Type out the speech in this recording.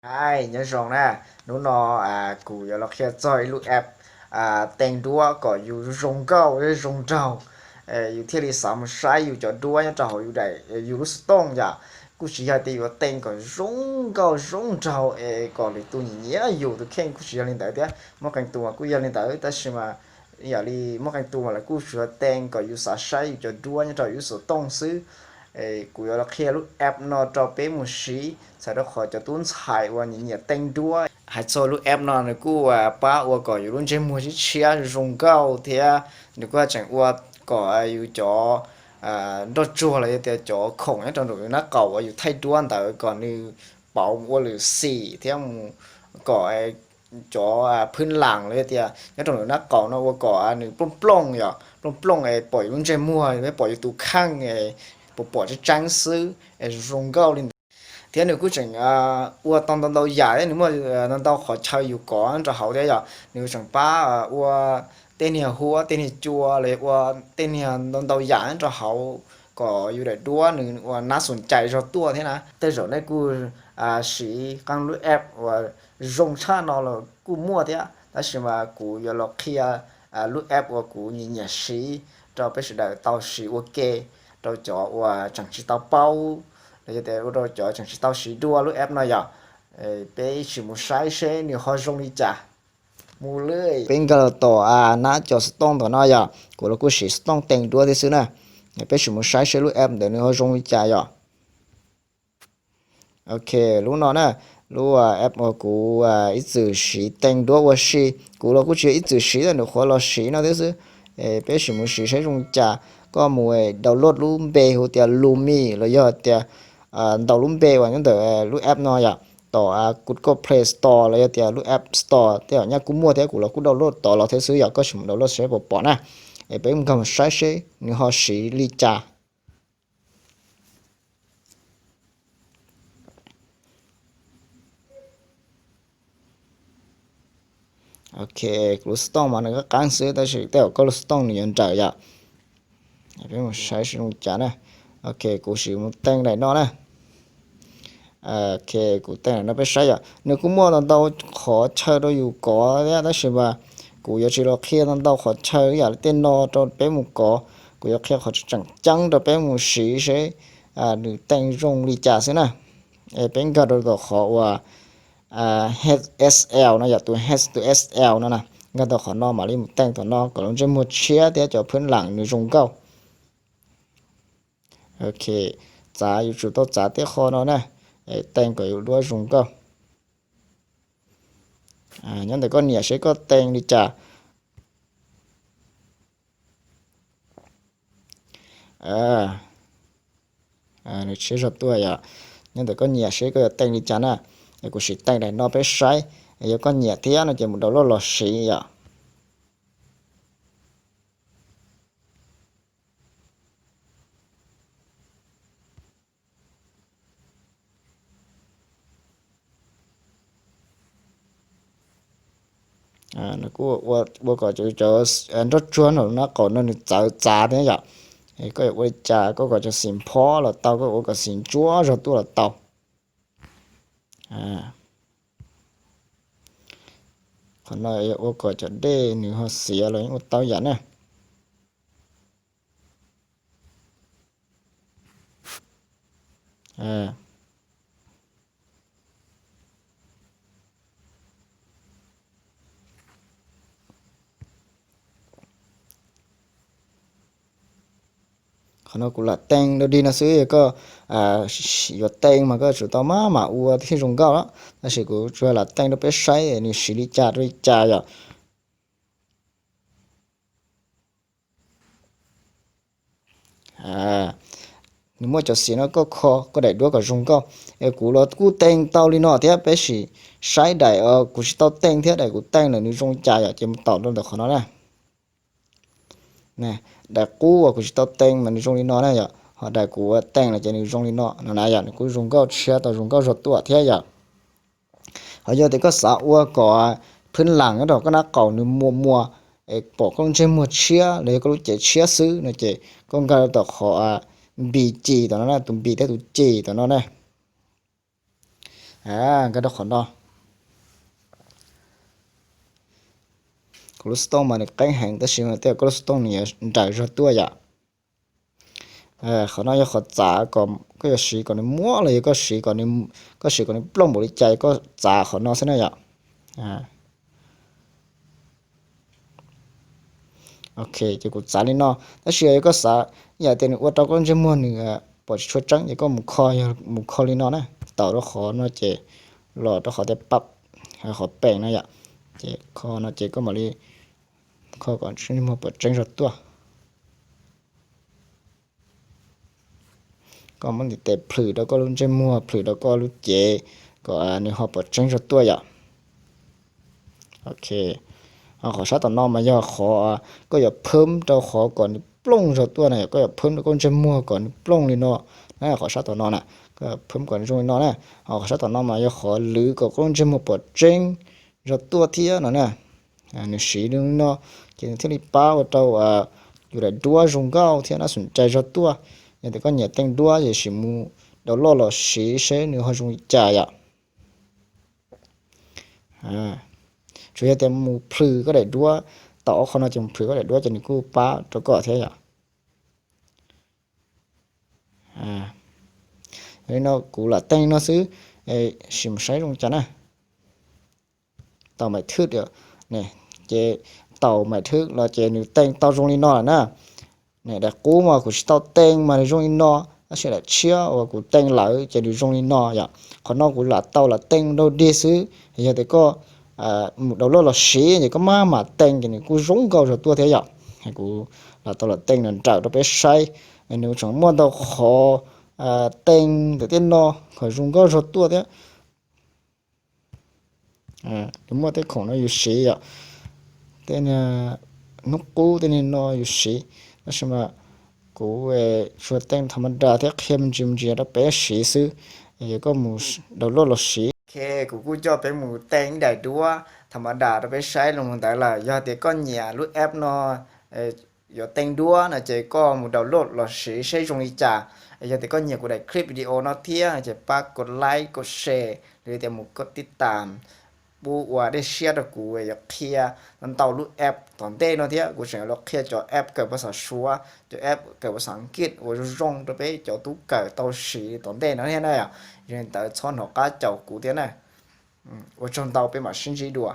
Hais nyob zoo na, hnub no kuv yuav los qhia txog ib lub app teeb duab kom yus zoo nkauj thiab zoo nraug, yus thiaj li xav mus saib yus cov duab nyob rau hauv yus daim, yus lub xov tooj yom. Kuj tsis yog tias yuav teeb kom zoo nkauj zoo nraug es kom lwm tus nyiam nyiam yus, tus kheej kuj tsis yog li ntawd thiab, muaj qee tus mas kuj yog li ntawd, tab sis mas yam li muaj qee tus mas lawv kuj tsuas teeb kom yus xav saib yus cov duab nyob rau yus lub xov tooj xwb. Kuv yuav los qhia lub app no rau peb mus siv, txhawm rau qhov cov tub ntxhais uas nyiam nyiam teeb duab. Hais txog lub app no nws kuj pab ua kom yus lub ntsej muag tshiab tshiab zoo nkauj thiab nws kuj tseem ua kom yus cov nroj tsuag los yog tias cov khoom nyob rau nraum nab qaum uas yus thaij duab ntawd kom nws pauv mus ua lwm xim thiab mus kom cov phwb lam los yog tias nyob rau nraum nab qaum no ua kom nws plooj plooj yom, plooj plooj es pom yus lub ntsej muag, pom yus tus kheej es pom pom tseeb tseeb xwb es zoo nkauj li ntawd. Thiab nws kuj tseem ua tau ntau ntau yam thiab nws muaj ntau ntau qhov chaw yus kov rau hauv thiab yom. Nws tseem pab ua tej niag huab tej niag cua los yog ua tej niag ntau ntau yam rau hauv kom yus daim duab nws ua nab xum cais zog tuaj thiab na. Tej zaum nej kuj siv qee lub app uas zoo tshaj no los kuj muaj thiab, tab sis mas kuv yuav los qhia lub app uas kuv nyiam nyiam siv rau peb sawv daws tau siv ua ke, rau cov uas tseem tsis tau paub los yog tias ua rau cov tseem tsis tau siv dua lub app no yom. Peb sim mus saib seb nws ho zoo li cas. Mus li, peb nkag los tom nab cov xov tooj tom no yom, kuv los kuj siv xov tooj teeb duab thiab xwb na. Peb sim mus saib seb lub app ntawd nws ho zoo li cas yom. Ok, lub no na, lub app uas kuv ib txwm siv teeb duab ua si, kuv los kuj tsis yog ib txwm siv, nws nyuam qhuav los siv no thiab xwb. Peb sim mus siv saib zoo li cas. Koj mus download lub npe hu tias Lumi los yog tias ntaus lub npe uas nyob ntawm lub app no yom, tom Google Play Store los yog tias lub App Store tej zaum nyaj kuj muaj thiab, kuv los kuj download tod los thiab xwb yom, koj sim mus download seb puas pom na. Es peb nkag mus saib seb nws ho siv li cas. Ok, kuv lub xov tooj mas nws qab qeeb xwb tab sis tej zaum koj lub xov tooj nws yuav nrawm yom. Peb mus saib seb zoo li cas na. Ok, kuv sim mus teeb daim no na. Ok, kuv teeb daim no peb saib yom, nws kuj muaj ntau ntau qhov chaw rau yus kov thiab tab sis mas kuv yuav tsis los qhia ntau ntau qhov chaw ib yam li tej no rau peb mus kov. Kuv yuav qhia qhov tseem ceeb rau peb mus siv seb nws teeb zoo li cas xwb na. Es peb nkag rau tom qhov uas HSL no yom, tus H to S L no na. Nkag tau qhov no mam li mus teeb tom no kom lub ntsej muag tshiab thiab cov phwb lam nws zoo nkauj. Ok, txav yuav tsum tau txav tej qho no na, teeb kom yus duab zoo nkauj. Nyob ntawm koj niam seb koj teeb li cas. Nws tshiab zog tuaj yom. Nyob ntawm koj niam seb koj yuav teeb li cas na. Es kuv sim teeb daim no peb saib, yog koj nyiam thiab no ces mus download los siv yom. Nws kuj ua kom cov nroj tsuag nraum no qaum no nws txawv txav thiab yom. Koj yuav ua li cas koj kom cov xim phob los tau, koj ua kom xim ntsuab zog tuaj los tau. Qhov no yog ua kom cov dej nws ho xiav los yeej ua tau yam na. Qhov no kuv lam teeb dua dig no xwb, yog koj yuav teeb mas koj tsum tau maj mam ua thiaj zoo nkauj lawm, tab sis kuv tsuas lam teeb rau peb saib nws siv li cas rau li cas yom. Nws muaj cov xim no koj kho koj daim duab kom zoo nkauj. Es kuv los kuj teeb tau li no thiab, peb sim saib daim kuv tsis tau teeb thiab daim kuv teeb lawm nws zoo li cas yom, ces mus tom rau ntawm qhov no na. Daim qub uas kuv tsis tau teeb mas nws zoo li no na yom, ho daim kuv teeb lawm ces nws zoo li no no na yom, nws kuj zoo nkauj tshiab tau zoo nkauj zog tuaj thiab yom. Ho yog tias koj xav ua kom phwb lam nyob rau koj nab qaum nws muas muas, pom koj lub ntsej muag tshiab los yog koj lub cev tshiab xwb no ces koj nkag rau tom qhov npis ci tom no na, tus npis thiab tus ci tom no na. Nkag rau qhov no. Kuv lub xov tooj mas nws qeeb heev tab sis mas tej zaum koj lub xov tooj nws yuav nrawm zog tuaj yom. Qhov no yog qhov txav kom koj yuav siv kom nws muab los yog koj siv kom nws, koj siv kom nws plooj npaum li cas koj txav qhov no xwb na yom. Ok, ces kuv txav li no, tab sis yog koj xav ib yam tias nws ua rau koj lub ntsej muag nws pom tsis tshua tseeb ces koj mus kho, yog mus kho li no na, taum rau qhov no ces los rau qhov tias pab, qhov peem no yom, ces kho no ces koj mam li kho kom ntsej muag pom tseeb zog tuaj. Koj muab ntiv tes plhws rau koj lub ntsej muag, plhws rau koj lub cev kom nws ho pom tseeb zog tuaj yom. Ok, ho qhov sab tom no mas yog qhov koj yuav phwm rau qhov kom nws plooj zog tuaj na, yog koj yuav phwm rau koj ntsej muag kom nws plooj li no na, qhov sab tom no na, koj yuav phwm kom nws zoo li no na. Ho qhov sab tom no mas yog qhov lwv kom koj lub ntsej muag pom tseeb zog tuaj thiab no na. Nws siv li no ces nws thiaj li pab ua rau yus daim duab zoo nkauj thiab nab xum cai zog tuaj. Yog tias koj nyiam teej duab ces sim mus download los siv seb nws ho zoo li cas yom. Tsuas yog tias mus plhws koj daim duab, taum qhov no ces mus plhws koj daim duab ces nws kuj pab rau koj thiab yom. Yog li no kuv lam teej no xwb, sim mus saib zoo cas na. Taum maim thwb, ces taum maim thwb los ces nws teej tau zoo li no lawm na. Daim qub mas kuv tsis tau teej mas nws zoo li no, tab sis daim tshiab uas kuv teej lawm ces nws zoo li no yom. Qhov no kuv lam tau lam teej rau dig xwb, yog tias koj mus download los siv ces koj maj mam teej ces nws kuj zoo nkauj zog tuaj thiab yom. Kuv lam tau lam teej nrawm nrawm rau peb saib, nws tseem muaj ntau qhov teej ntawm tej no kom zoo nkauj zog tuaj thiab. Nws muaj tej khoom no yus siv yom, tej hnub qub tej no yus siv, tab sis mas kuv tsuas teej tha ma da thiab qhia me ntsis me ntsis rau peb siv xwb, es koj mus download los siv. Ok, kuv kuj coj peb mus teej ib daim duab tha ma da rau peb saib los mus ntawd lawm. Yog tias koj nyiam lub app no yuav teej duab no ces koj mus download los siv seb zoo li cas. Yog tias koj nyiam kuv daim clip video no thiab ces pab kov like kov share los yog tias mus kov tij tam, pub ua dej siab rau kuv yuav qhia ntau lub app tom ntej no thiab. Kuv tseem yuav los qhia cov app kawm pa xav suav, cov app kawm pa xav nkij uas zoo zoo rau peb cov tub kawm tau siv tom ntej no thiab na. Yog li ntawd txhob hnov qab caum kuv thiab na. Ua tsaug ntau, peb mam sib ntsib dua.